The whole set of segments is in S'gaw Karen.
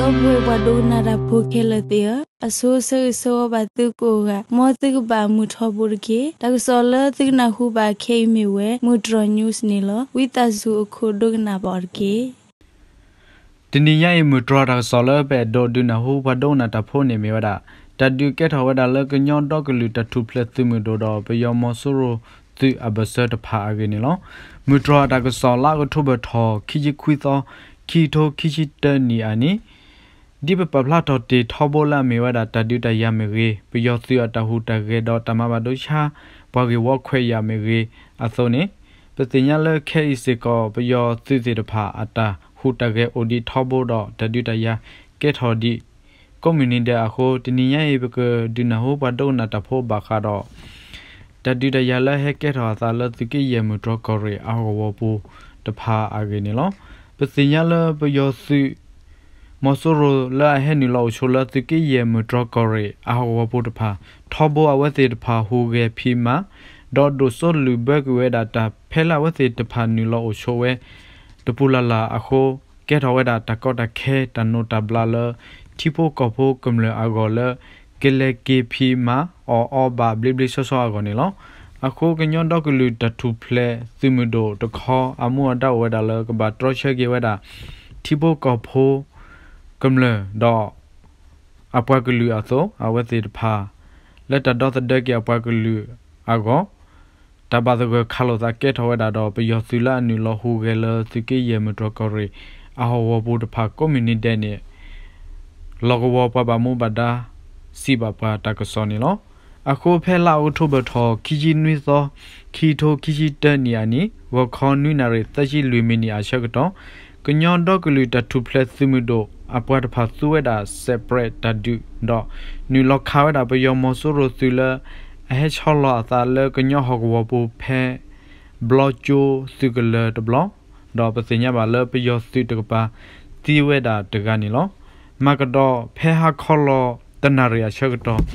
ဒီပုၢ်ဝဲၢ်ပှၤဒိကနၣ်တၢ်ဖိခဲလၢာ်သ့ၣ်ဧၢ, အဆိဆၢဂ့ၤဆၢဝါဘၣ်သုကိးဂၤ, မ်သုကဘၣ်မုာ်ထီဘိတက့ၢ်. တၢ်ကစီၣ်လၢသုကနၢ်ဟူဘၣ်ခဲအံၤမ့ၢ်ဝဲ မုၢ်တြီၤ news န့ၣ်လီၤ. ဝံသးစူၤအခိၣ်ဒိကနၣ်ဘၣ်အီၤတက့ၢ်. တနံၤညါအံၤ မုၢ်တြီၤတၢ်ကစီၣ်လၢပအဲၣ်ဒိးဒုးနၢ်ဟူပှၤဒိကနၣ်တၢ်ဖိန့ၣ်မ့ၢ်ဝဲဒၣ် တၢ်ဒုးကဲထီၣ်ဝဲဒၣ်လၢကညီဒီကလုာ်တၢ်ထူၣ်ဖျဲးသုးမုၢ်ဒိၣ်ဒီးပယီၤမီၤစိရိၤသုးအဘၢၣ်စၢၤတဖၣ်အဂ့ၢ်န့ၣ်လီၤ. မုၢ်တြီၤတၢ်ကစီၣ်လါအီးကထိဘၢၣ်ထီၣ် ခံဆံခွံသီ, ခံကထိခံဆံတၢနံၣ်အနံၤ ဒ်ပပာ်ဖျါထီၣ်တ့ၢ်ထီဘိလၢအမ့ၢ်ဝဲဒၣ်တၢ်ဒုးတၢ်ယၤမ့ၢ်ဂ့ၤ, ပယီၤသုးအတၢ်ဟူးတၢ်ဂဲၤဒီးတၢ်မၤဘၣ်ဒိဆါ ပှၤဂ့ၢ်ဝီခွဲးယာ်မ့ၢ်ဂ့ၤအသိးန့ၣ်, ပသ့ၣ်ညါလၢခဲအံၤစ့ၢ်ကီး ပယီၤသုးသ့ၣ်တဖၣ်အတၢ်ဟူးတၢ်ဂဲၤအိၣ်ဒံးထီဘိဒီးတၢ်ဒုးတၢ်ယၤကဲထီၣ်ဒံး ကိးမုၢ်နံၤဒဲးအဃိ တနံၤညါအံၤ ပကဒုးနၢ်ဟူပှၤဒိကနၣ်တၢ်ဖိဘၣ်ဃးဒီး တၢ်ဒုးတၢ်ယၤလၢဟဲကဲထီၣ်အသးလၢသုးက့ယဲၢ်မုၢ်တြီၤကီၢ်ရ့ၣ်အဟီၣ်ကဝီၤပူၤတဖၣ်အဂ့ၢ်န့ၣ်လီၤ. ပသ့ၣ်ညါလၢပယီၤသုး မီၤစိရိၤလၢအဟဲနုာ်လီၤအိၣ်ဆိးလၢသုးက့ယဲၢ်မုၢ်တြီၤကီၢ်ရ့ၣ်အဟီၣ်ကဝီၤပူၤတဖၣ် ထီဘိအဝဲသ့ၣ်တဖၣ်ဟူးဂဲၤဖံးမၤ ဒီးဒိၣ်စိလုၢ်ဘၢကွံာ်ဝဲဒၣ်တၢ်ဖဲလၢအဝဲသ့ၣ်တဖၣ်နုာ်လီၤအိၣ်ဆိးဝဲ တပူၤလၢ်လၢ်အဃိ ကဲထီၣ်ဝဲဒၣ်တၢ်ကီတၢ်ခဲတၢ်နိးတၢ်ဘျးလၢ ထံဖိကီၢ်ဖိကမျၢၢ်အဂီၢ်လၢ ကလဲၤက့ၤဖံးမၤအီၣ်အီဘၣ်ဘျ့ဘျ့ဆှီဆှီအဂီၢ်န့ၣ်လီၤ. အဃိကညီဒီကလုာ်တၢ်ထူၣ်ဖျဲးသုးမုၢ်ဒိၣ်တခီ အမူအဒါအိၣ်ဝဲဒၣ်လၢကဘၣ်တြီဆၢက့ၤဝဲဒၣ် ထံဖိကီၢ်ဖိ ကမျၢၢ်ဒီး အပှၤကလုာ်အသိး အဝဲသ့ၣ်တဖၣ် လၢတၢ်ဒီသဒၢက့ၤအပှၤကလုာ်အဂီၢ် တၢ်ဘၣ်သဂၢၢ်ခးလိာ်သးကဲထီၣ်ဝဲဒၣ်ဒီး ပယီၤသုးလၢအနုာ်လီၤဟူးဂဲၤလၢသုးက့ယဲၢ်မုၢ်တြီၤကီၢ်ရ့ၣ် အဟီၣ်ကဝီၤပူၤတဖၣ်ကိးမုၢ်နံၤဒဲးန့ၣ် လီၢ်ကဝီၤပှၤဘၣ်မူဘၣ်ဒါ စံးဘၣ်ပှၤတၢ်ကစီၣ်န့ၣ်လီၤ. အဃိဖဲလါအီးကထိဘၢၣ်ထီၣ် ခံဆံနွံသီ, ခံကထိခံဆံတၢနံၣ်အနံၤ ဂီၤခီနွံနၣ်ရံၣ်သၢဆံလွံၢ်မံးနံးအဆၢကတီၢ် ကညီဒီကလုာ်တၢ်ထူၣ်ဖျဲးသုးမုၢ်ဒိၣ် အပှၤတဖၣ်သူဝဲဒၣ် စဲးပြဲးတၢ်ဒုး ဒီးနုာ်လီၤခးဝဲဒၣ်ပယီၤမီၤစိရိၤသုးလၢ အဟဲဆီလီၤအသးလၢကညီဟီၣ်ကဝီၤပူၤဖဲ ဘျီကၠိသုးကလၢၤတဘျီ ဒီးပသ့ၣ်ညါဘၣ်လၢပယီၤသုးတကပၤသံဝဲဒၣ်တဂၤန့ၣ်လီၤ. မၤကဒီးဖဲဟါခီလီၤတနၣ်ရံၣ်အဆၢကတီၢ်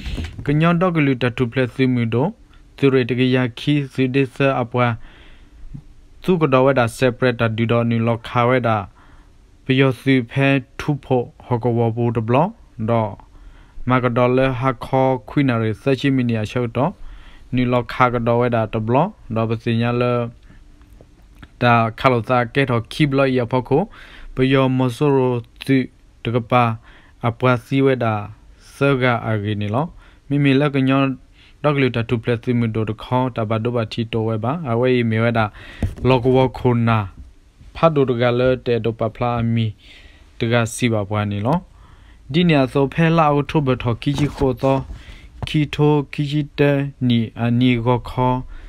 ကညီဒီကလုာ်တၢ်ထူၣ်ဖျဲးသုးမုၢ်ဒိၣ် သုးရ့ၣ်တကယၤခံ သုးဒ့သၢအပှၤ သူကဒီးဝဲဒၣ်စဲးပြဲးတၢ်ဒုးဒီးနုာ်လီၤခးဝဲဒၣ် ပယီၤသုးဖဲထူဖိဟီၣ်ကဝီၤပူၤတဘျီ ဒီးမၤကဒီးလၢဟါခီခွံနၣ်ရံၣ်သၢဆံမံးနံးအဆၢကတီၢ် နုာ်လီၤခးကဒီးဝဲဒၣ်တဘျီ ဒီးပသ့ၣ်ညါလၢ တၢ်ခးလိာ်သးကဲထီၣ်ခံဘျီအံၤအဖီခိၣ် ပယီၤမီၤစိရိၤသုးတကပၤ အပှၤသံဝဲဒၣ်သၢဂၤအဂ့ၢ်န့ၣ်လီၤ. မ့မ့ၢ်လၢကညီဒီကလုာ်တၢ်ထူၣ်ဖျဲးသုးမုၢ်ဒိၣ်တခီ တၢ်ဘၣ်ဒိဘၣ်ထံးတအိၣ်ဝဲဘၣ်. အဝဲအံၤမ့ၢ်ဝဲဒၣ် လီၢ်ကဝီၤခိၣ်နၢ် ဖးဒိၣ်တဂၤလၢတအဲၣ်ဒိးပာ်ဖျါအမံၤ တဂၤစံးဘၣ်ပှၤန့ၣ်လီၤ. ဒ်န့ၣ်အသိး ဖဲလါအီးကထိဘၢၣ်ထီၣ်ခံဆံဃိးသီ, ခံထိခံဆံတၢနံၣ်အနံၤဂီၤ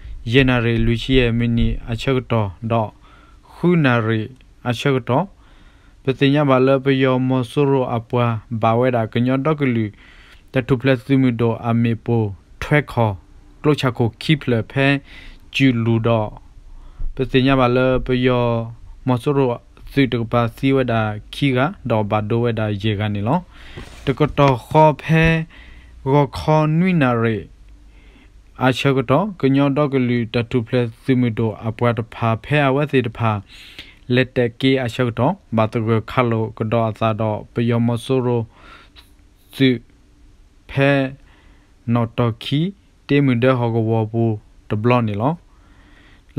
ခီ ယဲၢ်နၣ်ရံၣ်လွံၢ်ဆံယဲၢ်မံးနံးအဆၢကတီၢ် ဒီးဃုနၣ်ရံၣ်အဆၢကတီၢ် ပသ့ၣ်ညါဘၣ်လၢပယီၤမီၤစိရိၤအပှၤဘၣ်ဝဲဒၣ်ကညီဒီကလုာ် တၢ်ထူၣ်ဖျဲးသုးမုၢ်ဒိၣ်အမ့ၣ်ပိၢ်ထွဲခီၣ် ကျိဆၣ်ခိၣ်ခံဖျၢၣ်ဖဲ စုၣ်လူၢ်ဒီး ပသ့ၣ်ညါဘၣ်လၢပယီၤမီၤစိရိၤသုးတကပၤသံဝဲဒၣ်ခံဂၤ ဒီးဘၣ်ဒိဝဲဒၣ်ယဲၢ်ဂၤန့ၣ်လီၤ. တကတီၢ်ဃီဖဲ ဂီၤခီနွံနၣ်ရံၣ် အဆၢကတီၢ် ကညီဒီကလုာ်တၢ်ထူၣ်ဖျဲးသုးမုၢ်ဒိၣ်အပှၤတဖၣ်ဖဲအဝဲသ့ၣ်တဖၣ် လဲၤတဲာ်က့ၤအဆၢကတီၢ် ဘၣ်သဂၢၢ်ခးလိာ်ကဒီးအသးဒီးပယီၤမီၤစိရိၤသုး ဖဲ နီၣ်တီၢ်ခံ တ့မုၢ်ဒၢဟီၣ်ကဝီၤပူၤတဘျီန့ၣ်လီၤ.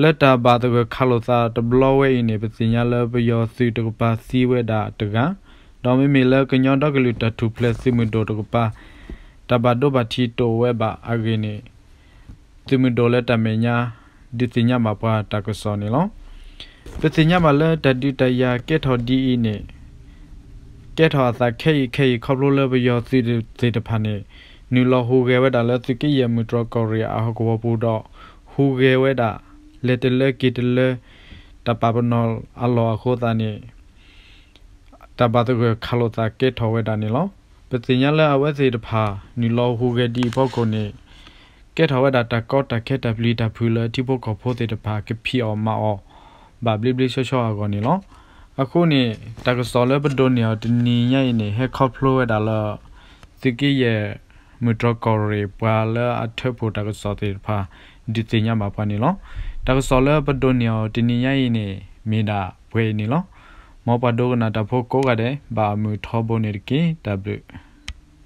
လၢတၢ်ဘၣ်သဂၢၢ်ခးလိာ်သးတဘျီဝဲအံၤန့ၣ် ပသ့ၣ်ညါလၢပယီၤသုးတကပၤသံဝဲဒၣ်တဂၤ, ဒီးမ့မ့ၢ်လၢကညီဒီကလုာ်တၢ်ထူၣ်ဖျဲးသုးမုၢ်ဒိၣ်တကပၤ တၢ်ဘၣ်ဒိဘၣ်ထံးတအိၣ်ဝဲဘၣ်အဂ့ၢ်န့ၣ် သုးမုၢ်ဒိၣ်လၢတၢ်မဲာ်ညါ ဒုးသ့ၣ်ညါဘၣ်ပှၤတၢ်ကစီၣ်န့ၣ်လီၤ. ပသ့ၣ်ညါဘၣ်လၢတၢ်ဒုးတၢ်ယၤကဲထီၣ်ဒ်အံၤန့ၣ် ကဲထီၣ်အသးခဲအံၤခဲအံၤခီဖျိလၢပယီၤသုးသ့ၣ်တဖၣ်န့ၣ် နုာ်လီၤဟူးဂဲၤဝဲဒၣ်လၢသုးက့ယဲၢ်မုၢ်တြီၤကီၢ်ရ့ၣ်အဟီၣ်ကဝီၤပူၤဒီး ဟူးဂဲၤဝဲဒၣ် လဲၤတလၢက့ၤတလၢ တၢ်ပာ်ပနီၣ်အလီၢ်အဃိသတးန့ၣ် တၢ်ဘၣ်သဂၢၢ်ခးလိာ်သးကဲထီၣ်ဝဲဒၣ်န့ၣ်လီၤ. ပသ့ၣ်ညါလၢအဝဲသ့ၣ်တဖၣ် နုာ်လီၤဟူးဂဲၤဒ်အံၤအဖီခိၣ်န့ၣ် ကဲထီၣ်ဝဲဒၣ်တၢ်ကီတၢ်ခဲတၢ်ပျံၤတၢ်ဖုးလၢထံဖိကီၢ်ဖိသ့ၣ်တဖၣ် ကဖံးအီၣ်မၤအီၣ် ဘၣ်ဘျ့ဘျ့ဆှီဆှီအဂီၢ်န့ၣ်လီၤ. အဃိန့ၣ် တၢ်ကစီၣ်လၢပဒိးန့ၢ်အီၤတနံၤညါအံၤန့ၣ် ဟဲခီဖျိဝဲဒၣ်လၢ သုးက့ယဲၢ်မုၢ်တြီၤကီၢ်ရ့ၣ် ပှၤလၢအထၢဖှိၣ်တၢ်ကစီၣ်သ့ၣ်တဖၣ် ဒုးသ့ၣ်ညါဘၣ်ပှၤန့ၣ်လီၤ. တၢ်ကစီၣ်လၢပဒိးန့ၢ်အီၤတနံၤညါအံၤန့ၣ် မ့ၢ်ဒၣ်ပှဲၤအံၤန့ၣ်လီၤ. မ်ပှၤဒိကနၣ်တၢ်ဖိကိးဂၤဒဲး ဘၣ်အမုာ်ထီဘိန့ၣ်တက့ၢ်. တၢ်ဘျုး